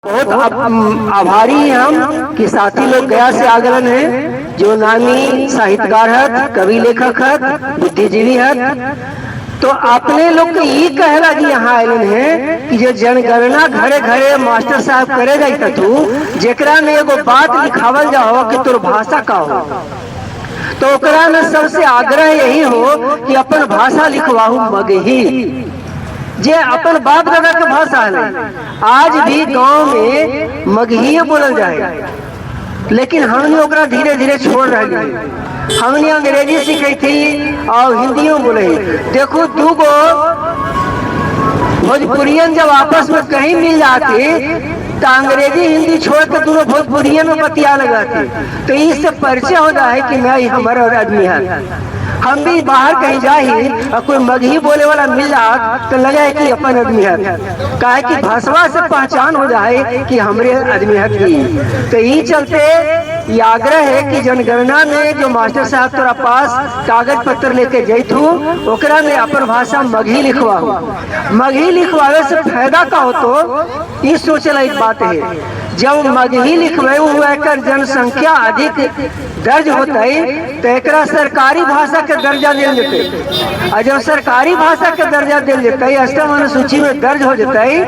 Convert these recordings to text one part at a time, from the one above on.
बहुत आभारी हैं हम कि साथी लोग गया से आगलन है, जो नामी साहित्यकार है, कवि लेखक है, बुद्धिजीवी है। तो अपने लोग के ये कहला कि यहाँ आयल है कि जो जनगणना घरे घरे मास्टर साहब करे जाए तू, जेकरा में एगो बात लिखावल जाओ कि तोर भाषा का हो, तो ओकरा में सबसे आग्रह यही हो कि अपन भाषा लिखवाहू मगही, जे अपन बाप दादा के भाषा है। आज भी गांव में मगही बोलल जाए, लेकिन हमने ओकरा धीरे धीरे छोड़ रहे हैं। हमने अंग्रेजी सीखी थी और हिंदियों बोले। देखो दूगो भोजपुरियन जब आपस में कहीं मिल जाती तो अंग्रेजी हिंदी छोड़ के दोनों भोजपुरियन में बतिया लगाती, तो इससे परिचय होता है कि नहीं हमारा आदमी है। हम भी बाहर कहीं जाही और कोई मगही बोले वाला मिल जात तो लगे है कि अपन आदमी है, काहे कि भाषवा से पहचान हो जाए कि हमरे आदमी है की। तो यही चलते ये आग्रह है कि जनगणना में जो मास्टर साहब तोरा पास कागज पत्र लेके जैथू, ओकरा में अपन भाषा मगही लिखवाहू। मगही लिखवावे से फायदा का हो तो ये सोचे लायक बात है। जब मगही लिखवे एकर जनसंख्या अधिक दर्ज होता है तो एकरा सरकारी भाषा के दर्जा दिल जते, और जब सरकारी भाषा के दर्जा दिल जते, अष्टम अनुसूची में दर्ज हो जते,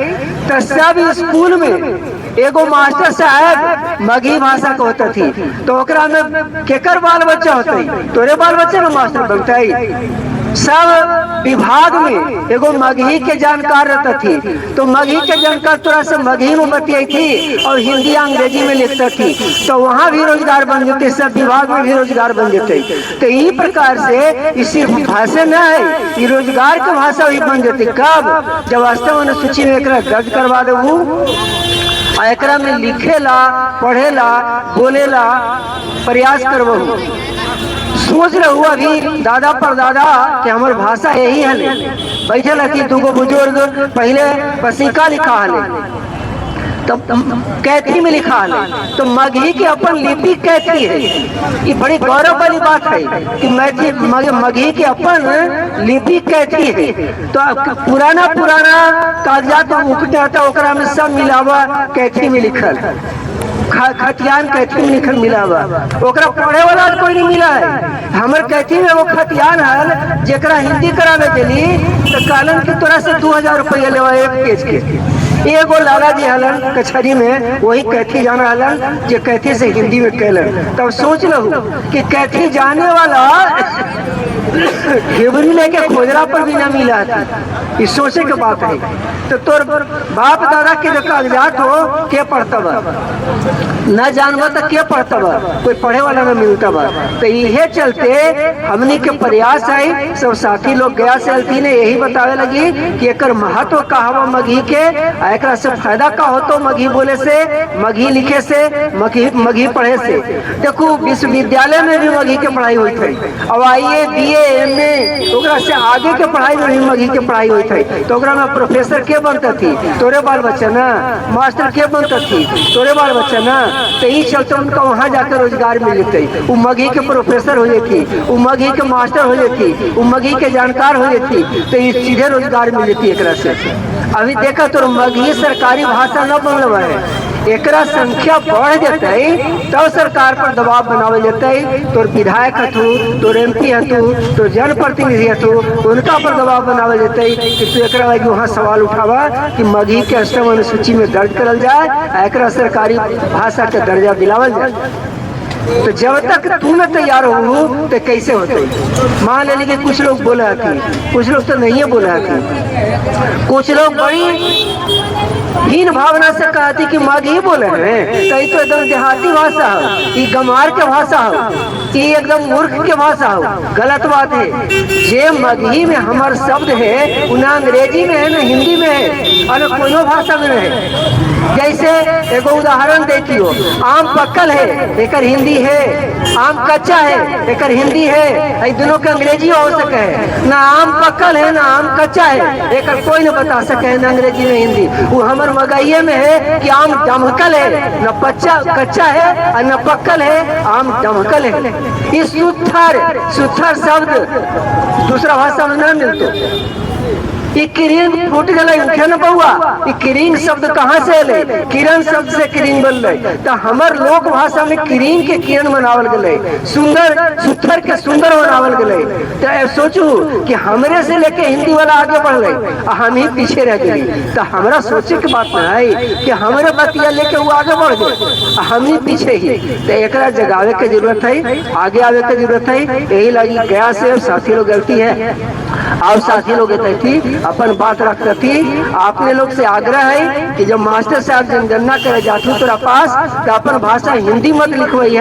तो सब स्कूल में एगो मास्टर साहब मगही भाषा के होता थी, तो ओकरा में केकर बाल बच्चा होते, तोरे बाल बच्चा ना मास्टर बनते। सब विभाग में एगो मगही के जानकार रहता थी, तो मगही के जानकार तोरा से मगही में बतियाई थी और हिंदी अंग्रेजी में लिखता थी, तो वहाँ भी रोजगार बन जाते, सब विभाग में भी रोजगार बन जाते। तो यही प्रकार से ये सिर्फ भाषा न है, ये रोजगार के भाषा भी बन जाती। कब? जब अष्टम अनुसूची में एकरा दर्ज करवा देबू और एकरा में लिखेला पढ़ेला बोलेला प्रयास करबहू। सोच रहू अभी दादा परदादा कि हमार भाषा यही है। बैठल हथी दूगो बुजुर्ग, पहले पसीका लिखा हले, तो कैथी में लिखा हले, तो मगही के अपन लिपि कैथी है। ये बड़ी गौरव वाली बात है कि मगही के अपन लिपि कैथी है। तो पुराना पुराना कागजात उकटा ओकरा में सब मिलावा कैथी में लिखल, खतियान कैथी में लिखल मिलावा, ओकरा पढ़े वाला कोई नहीं मिला है। हमर कैथी में वो खतियान हल जेकरा हिंदी करावे गेली तो कहलन कि तोरा से 2000 रुपया लेवा एक पेज के। एगो लाला जी हलन कचहरी में, वही कैथी जाना हलन जे कैथी से हिंदी में कहलन। तब सोच लहू कि कैथी जाने वाला ढेबरी लेके खोजला पर भी ना मिला थी, ये सोचे के बात है। तो तोर बाप दादा के जो कागजात हो के पढ़ता बा, न जानबा तो के पढ़ता बा, कोई पढ़े वाला न मिलता बा। तो यह चलते हमनी के प्रयास है, सब साथी लोग गया से अलती ने यही बतावे लगी कि एकर महत्व का हवा मगही के, आ एकरा से फायदा का हो तो मगही बोले से, मगही लिखे से, मगही पढ़े से। देखो विश्वविद्यालय में भी मगही के पढ़ाई होती है, अब I A B A M A ओकरा से आगे के पढ़ाई में भी मगही के पढ़ाई होती है। तो ओकरा में प्रोफेसर के बनता थी, तोरे बाल बच्चा ना, मास्टर के बनता थी, तोरे बाल बच्चा ना। तो यही चलते उनका वहाँ जाकर रोजगार मिल जाते, वो मगही के प्रोफेसर हो जाती, वो मगही के मास्टर हो जाती, वो मगही के जानकार हो जाती, तो ये सीधे रोजगार मिल जाती एकरा से। अभी देखा तो मगही सरकारी भाषा न बनल है, एकरा संख्या बढ़ जते तब सरकार पर दबाव बनावल जते। तोर विधायक हथू, तोर एमपी हथू, तोर जनप्रतिनिधि हथू, उनका पर दबाव बनावल जते कि तू एकरा लगी वहाँ सवाल उठावा कि मगही के अष्टम अनुसूची में दर्ज करल जाए, एकरा सरकारी भाषा के दर्जा दिलावल जाए। तो जब तक तू न तैयार हो तो कैसे होते। मान ले कि कुछ लोग बोले थी, कुछ लोग तो नहीं बोले थी, कुछ लोग बड़ी हीन भावना से कहती कि मगही बोले हैं तो ये तो एकदम देहाती भाषा हो, ये गमार के भाषा हो, ये एकदम मूर्ख के भाषा हो। गलत बात है। जे मगही में हमार शब्द है वो ना अंग्रेजी में है ना हिंदी में है और कोनो भाषा में है। जैसे एगो उदाहरण देखियो, आम पक्कल है एकर हिंदी है, आम कच्चा है एकर हिंदी है, ये दोनों के अंग्रेजी हो सके है। ना आम पक्कल है ना आम कच्चा है, एकर कोई न बता सके है ना अंग्रेजी में हिंदी। वो हमर मगहिये में है कि आम डमकल है, न पच्चा कच्चा है और न पक्कल है, आम डमकल है। ये सुथर सुथर शब्द दूसरा भाषा में न मिलतो। ई किरिंग फूट गए उठे न बउआ। ई किरिंग शब्द कहाँ से एले? किरण शब्द से किरिंग बनले। तो हमर लोक भाषा में किरिंग के किरण बनावल गए, सुंदर सुथर के सुंदर बनावल गए। तो सोचू कि हमरे से लेके हिंदी वाला आगे बढ़ आ हम ही पीछे रह गए। तो हमरा सोचे के बात न है कि हमरे बतिया लेके वो आगे बढ़ गए आ हम ही पीछे ही। तो एक जगावे के जरूरत है, आगे आवे के जरूरत है। यही लगी गया से साथी लोग गलती है और साथी लोग थी अपन बात रखती थी। आपने लोग से आग्रह है कि जब मास्टर साहब जनगणना करे जातू तोरा पास तो अपन भाषा हिंदी मत लिखवई है।